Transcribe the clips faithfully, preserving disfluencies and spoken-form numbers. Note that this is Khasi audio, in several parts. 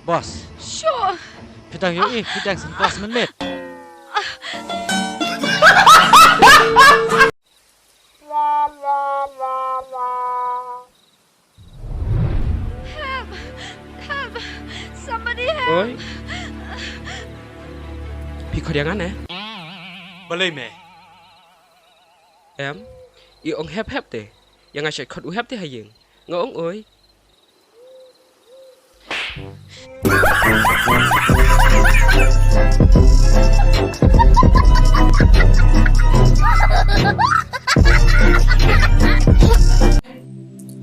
Boss. Sure. Phi dang ïohi, phi dang sngewbha mynmiet. Help! Help! Somebody help! Oi. Phi khot ïa nga ne? Balei me? Em, i ong hep hep te. Ïa nga shait khot u hep te ha ïing. Nga ong oi.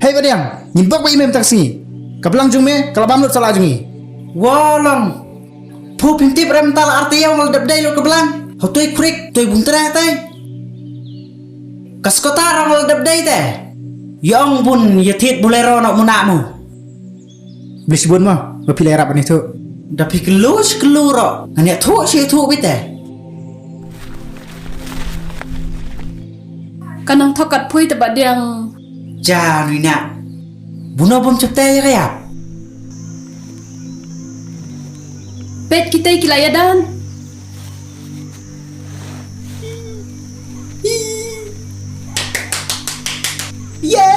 Hei Badiang, ngin bok ba i mem taxi. Ka blang jong me ka la bam lut sala jong i. Wa long. Phu phim tip rem tal arti ïa ong la dep dei lut ka blang. Hotoi khrik, toi bung tra tai. Ka skotar ong la dep dei te. Ïa ong bun ïa thied Bolero nok muna mu. Blis bun mo, ba phi le rap ani thu. Da phi klus kluro, ngan ïa thu shi thu bite. Ka nang thokat phui te Badiang. Ja nui na. Buno bum chapte ïa ka ïap. Pet kita ki la ïa dan. Ye!